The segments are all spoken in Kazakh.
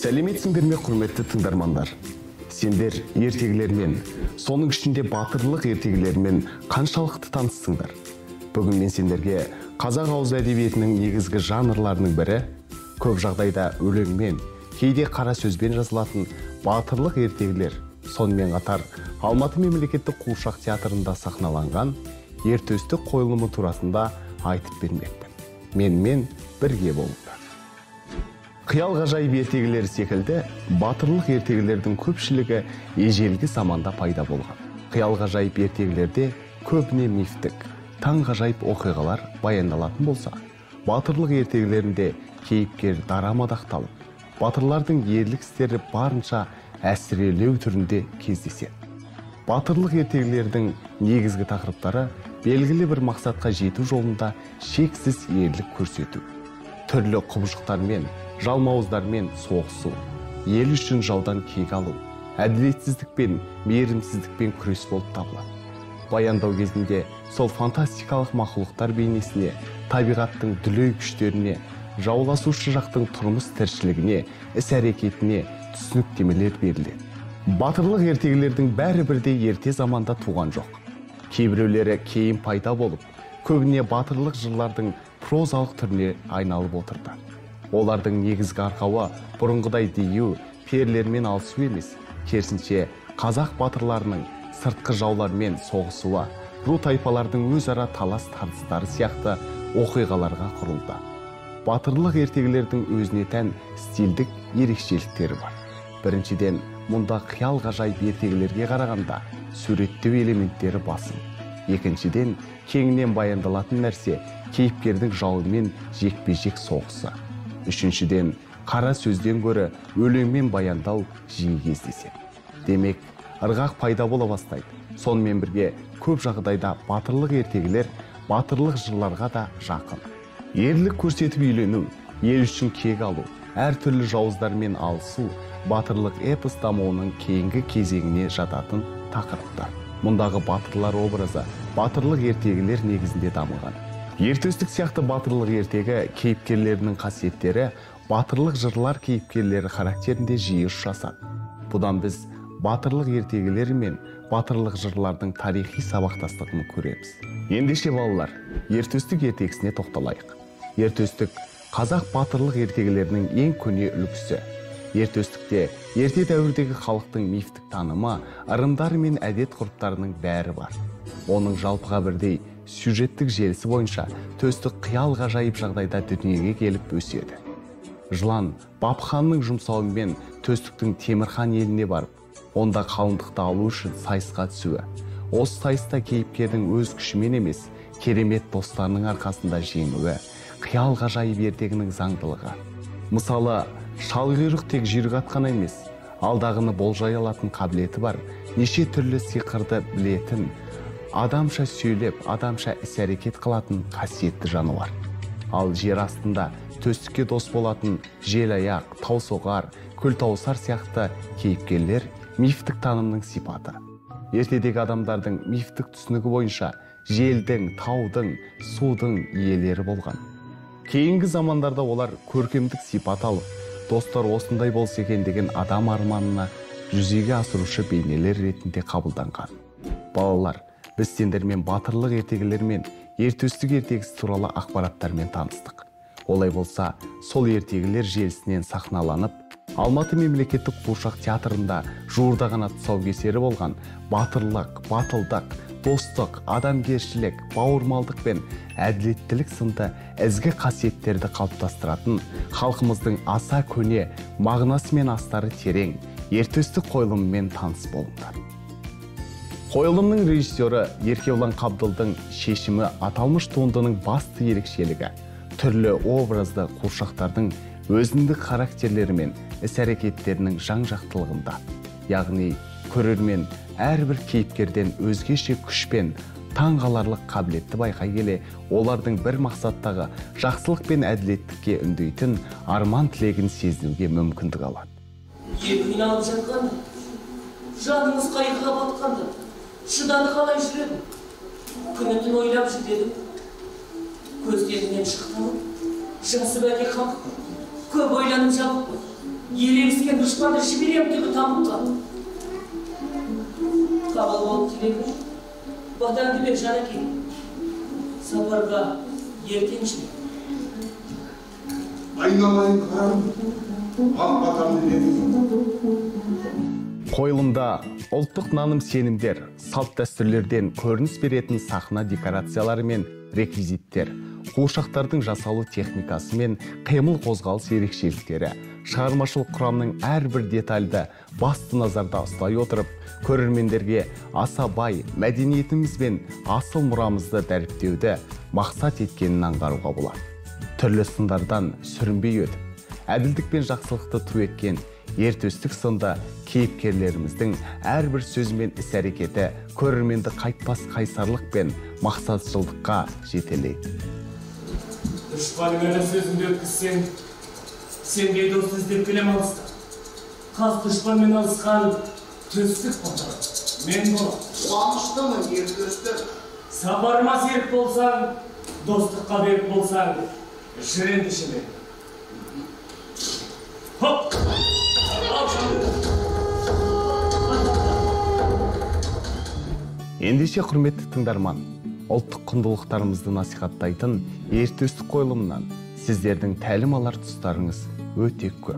Сәлеметсіңдер ме, құрметті тыңдармандар? Сендер ертегілермен, соның ішінде батырлық ертегілермен қаншалықты таныссыңдар? Бүгін мен сендерге қазақ ауыз әдебиетінің негізгі жанрларының бірі, көп жағдайда өлеңмен, кейде қара сөзбен жазылатын батырлық ертегілер, сонымен қатар Алматы мемлекеттік қуыршақ театрында сахналанған Ертөстік қойылымы турасында айтып бермекпін. Менімен бірге болыңдар. Қиял ғажайып ертегілер секілді батырлық ертегілердің көпшілігі ежелгі заманда пайда болған. Қиял ғажайып ертегілерде көбіне мифтік, таңғажайып оқиғалар баяндалатын болса, батырлық ертегілерінде кейіпкер дара мадақталып, батырлардың ерлік істері барынша әсірелеу түрінде кездеседі. Батырлық ертегілердің негізгі тақырыптары белгілі бір мақсатқа жету жолында шексіз ерлік көрсету, түрлі құбыжықтармен, жалмауыздармен соғысу, ел үшін жаудан кек алу, әділетсіздікпен, мейірімсіздікпен күрес болып табылады. Баяндау кезінде сол фантастикалық мақұлықтар бейнесіне, табиғаттың дүлей күштеріне, жауласушы жақтың тұрмыс тіршілігіне, іс-әрекетіне түсініктемелер беріледі. Батырлық ертегілердің бәрі бірдей ерте заманда туған жоқ. Кейбіреулері кейін пайда болып, көбіне батырлық жырлардың прозалық түріне айналып отырды. Олардың негізгі арқауы бұрынғыдай дию, перілермен алысу емес, керісінше қазақ батырларының сыртқы жаулармен соғысуы, ру тайпалардың өзара талас тартыстары сияқты оқиғаларға құрылды. Батырлық ертегілердің өзіне тән стильдік ерекшеліктері бар. Біріншіден, мұнда қиял ғажайып ертегілерге қарағанда суреттеу элементтері басым. Екіншіден, кеңінен баяндалатын нәрсе кейіпкердің жауымен жекпе-жек соғысы. Үшіншіден, қара сөзден гөрі өлеңмен баяндау жиі кездеседі. Демек, ырғақ пайда бола бастайды. Сонымен бірге көп жағдайда батырлық ертегілер батырлық жырларға да жақын. Ерлік көрсетіп үйлену, ел үшін кек алу, әртүрлі жауыздармен алысу батырлық эпос дамуының кейінгі кезеңіне жататын тақырыптар. Мұндағы батырлар образы батырлық ертегілер негізінде дамыған. Ертөстік сияқты батырлық ертегі кейіпкерлерінің қасиеттері батырлық жырлар кейіпкерлері характерінде жиі ұшырасады. Бұдан біз батырлық ертегілері мен батырлық жырлардың тарихи сабақтастығын көреміз. Ендеше балалар, ертөстік ертегісіне тоқталайық. Ертөстік қазақ батырлық ертегілерінің ең көне үлгісі. Ертөстікте ерте дәуірдегі халықтың мифтік танымы, ырымдары мен әдет ғұрыптарының бәрі бар. Оның жалпыға бірдей сюжеттік желісі бойынша төстік қиял ғажайып жағдайда дүниеге келіп өседі. Жылан Бапханның жұмсауымен төстіктің Темірхан еліне барып, онда қалыңдықты алу үшін сайысқа түсуі. Осы сайыста кейіпкердің өз күшімен емес, керемет достарының арқасында жеңуі, қиял ғажайып ертегінің заңдылығы. Мысалы, шалқұйрық тек жүйрік ат қана емес, алдағыны болжай алатын қабілеті бар, неше түрлі сиқырды білетін, адамша сөйлеп, адамша іс-әрекет қылатын қасиетті жануар. Ал жер астында төстікке дос болатын желаяқ, таусоғар, көлтауысар сияқты кейіпкерлер мифтік танымның сипаты. Ертедегі адамдардың мифтік түсінігі бойынша желдің, таудың, судың иелері болған. Кейінгі замандарда олар көркемдік сипат алып, достар осындай болса екен деген адам арманына жүзеге асырушы бейнелер ретінде қабылданған. Балалар, біз сендермен батырлық ертегілер мен ертөстік ертегісі туралы ақпараттармен таныстық. Олай болса, сол ертегілер желісінен сахналанып, Алматы мемлекеттік қуыршақ театрында жуырда ғана тұсаукесері болған батырлық, батылдық, достық, адамгершілік, бауырмалдық пен әділеттілік сынды ізгі қасиеттерді қалыптастыратын халқымыздың аса көне, мағынасы мен астары терең ертөстік қойылымымен таныс болыңдар. Қойылымның режиссері Еркебұлан Қабдылдың шешімі аталмыш туындының басты ерекшелігі түрлі образды қуыршақтардың өзіндік характерлері мен іс-әрекеттерінің жан-жақтылығында. Яғни көрермен әрбір кейіпкерден өзгеше күш пен таңғаларлық қабілетті байқай келе, олардың бір мақсаттағы жақсылық пен әділеттікке үндейтін арман тілегін сезінуге мүмкіндік алады. Ел қиналып жатқанда, жаныңыз қайғыға батқанда, шыдады қалай жүрегім, күні түн ойлап жүдедім. Көздерінен шықты, жасы бәле қамық, көп ойланып жабық. Ерегіскен дұшпанды жіберем түбі тамұққа. Қабыл болып тілегім, батаңды бер, жан әке. Сапарға ертең жібер. Айналайын қарым, ақ батамды бер. Қойылымда ұлттық наным сенімдер, салт дәстүрлерден көрініс беретін сахна декорациялары мен реквизиттер, қуыршақтардың жасалу техникасы мен қимыл қозғалыс ерекшеліктері, шығармашылық құрамның әрбір детальді басты назарда ұстай отырып, көрермендерге аса бай мәдениетіміз бен асыл мұрамызды дәріптеуді мақсат еткенін аңғаруға болады. Түрлі сындардан сүрінбей өтіп, әділдік пен жақсылықты ту еткен Ер Төстік сынды кейіпкерлеріміздің әрбір сөзі мен іс-әрекеті көрерменді қайтпас қайсарлық пен мақсатшылдыққа жетелейді. Дұшпаныңа да сөзіңді өткізсең, сендей дос іздеп келем алыстан. Қас дұшпанмен алысқан Төстік батыр мен боламын. Қуаныштымын, Ер Төстік. Сапарыма серік болсаң, достыққа берік болсаң, жүр ендеше мен. Хоп! Ендеше, құрметті тыңдарман, ұлттық құндылықтарымызды насихаттайтын Ер Төстік қойылымынан сіздердің тәлім алар тұстарыңыз өте көп.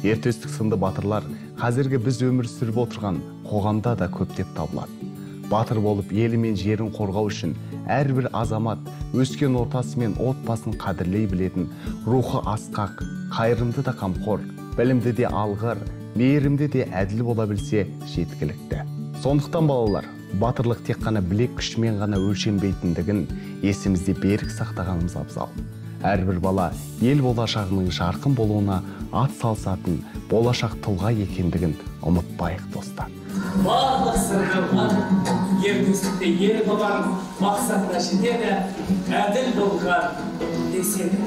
Ер Төстік сынды батырлар қазіргі біз өмір сүріп отырған қоғамда да көптеп табылады. Батыр болып елі мен жерін қорғау үшін әрбір азамат өскен ортасы мен отбасын қадірлей білетін, рухы асқақ, қайырымды да қамқор, білімді де алғыр, мейірімді де әділ бола білсе жеткілікті. Сондықтан балалар, батырлық тек қана білек күшімен ғана өлшенбейтіндігін есімізде берік сақтағанымыз абзал. Әрбір бала ел болашағының жарқын болуына ат салысатын болашақ тұлға екендігін ұмытпайық, достар. Барлық сырды Ер Төстікте ер бабаң мақсатына жетеді, әділ болған деседі.